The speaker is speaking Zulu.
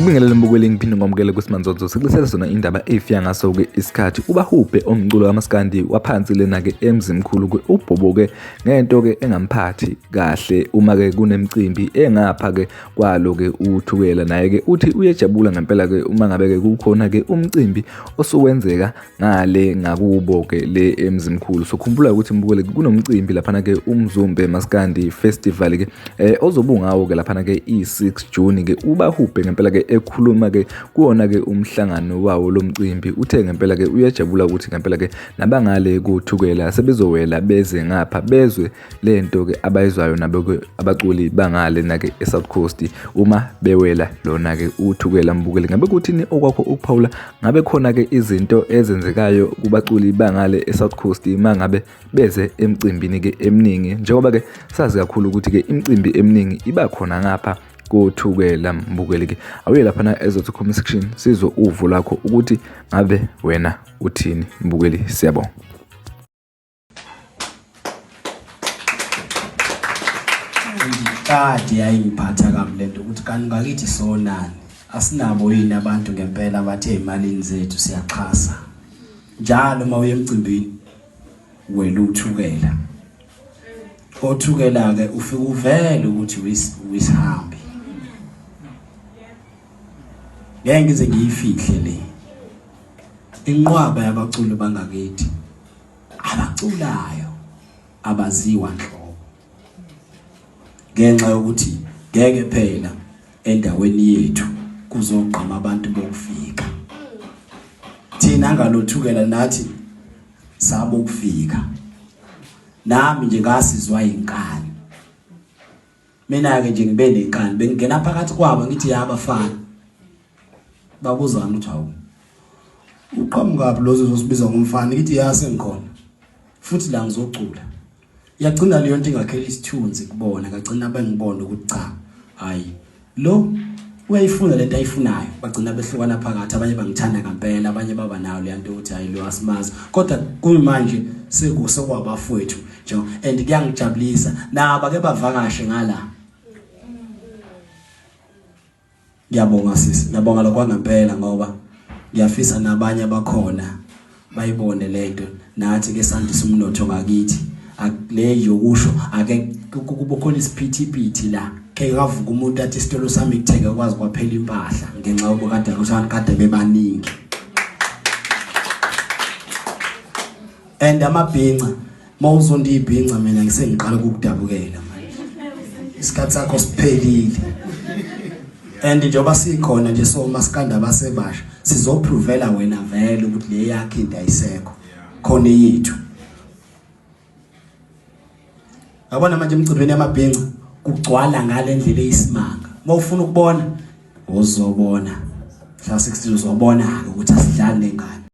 Ngikubingelele mbukeli ngiphinde ngomukele kuSimanzonzo sikulisela sona indaba efika ngaso-ke isikhathi ubahubhe omculo kamaskandi waphansi lena-ke emzimkhulu-ke ubhoboke ngento-ke engamphathi kahle uma-ke kunemicimbi engapha-ke kwalo-ke uThukela naye-ke uthi uyejabula ngempela-ke uma ngabe-ke kukhona-ke umcimbi osuwenzeka ngale ngakubo-ke le emzimkhulu. So khumbula ukuthi mbukele kunomcimbi laphana-ke uMzumbe Maskandi Festival-ke ozobe ungawo-ke laphana-ke i-6 June-ke ubahubhe ngempela-ke ekhuluma-ke kuwona-ke umhlangano wawo lo mcimbi uthe ngempela-ke uyajabula ukuthi ngempela-ke nabangale kuThukela sebezowela beze ngapha bezwe le nto-ke abayizwayo nabo-ke abaculi bangale na-ke e-South Coast uma bewela lona-ke uThukela mbukeli. Ngabe kuthini okwakho ukuphawula? Ngabe khona-ke izinto ezenzekayo kubaculi bangale e-South Coast uma ngabe beze emcimbini-ke eminingi, njengoba-ke sazi kakhulu ukuthi-ke imicimbi eminingi iba khona ngapha koThukela mbukeli-ke. Awuye laphana ezothi comment section sizwe uvo lwakho ukuthi ngabe wena uthini mbukeli. Siyabonga. Kade yayingiphatha kabi lento ukuthi kanti ngakithi sonani asinabo yini abantu ngempela abathe emalini zethu siyaxhasa njalo uma uye emcimbini wena uthukela othukela ke ufike uvele ukuthi wisihambi ngeke ngize ngiyifihle le inqwaba yabaculi bangakithi abaculayo abaziwa nhlobo ngenxa yokuthi ngeke phela endaweni yethu kuzogqama abantu bokufika thina ngalothukela nathi sabo kufika nami nje ngasizwa inkani mina ke nje ngibe nenkani bengingena phakathi kwabo ngithi yabafana babuzana ukuthi hawu uqhamukaphi lo uzosibiza ngomfana ngithi ya sengikhona futhi la ngizocula yagcina leyo nto ingakhela isithunzi kubona ngagcina bengibona ukuthi cha hayi lo uyayifuna lento ayifunayo bagcina behlukana phakathi abanye bangithanda ngempela abanye baba nayo le nto ukuthi hayi lo asimazi kodwa kuyimanje sekusekwabafowethu nje and kuyangijabulisa nabo ke bavakashe ngala Ngiyabonga sisi, ngiyabonga lokho ngempela ngoba ngiyafisa nabanye abakhona bayibone lento nathi ke sandisa umnotho ngakithi le yokusho ake kube khona isiphithiphithi la ke kavuka umuntu athi isitolo sami kuthenge kwazi kwaphela impahla ngenxa yobukade ukuthi abantu kade bebaningi and amabhinca mawuzonda ibhinca mina ngisengiqala ukukudabukela manje isikhathi sakho siphelile and njengoba sikhona nje so masikanda abasebasha sizoprovela wena vele ukuthi le yakhe into ayisekho khona yethu yabona manje emcimbini yamabhinca kugcwala ngale ndlela eyisimanga uma ufuna ukubona uzobona mhla 16 uzobona-ke ukuthi asidlali nengane.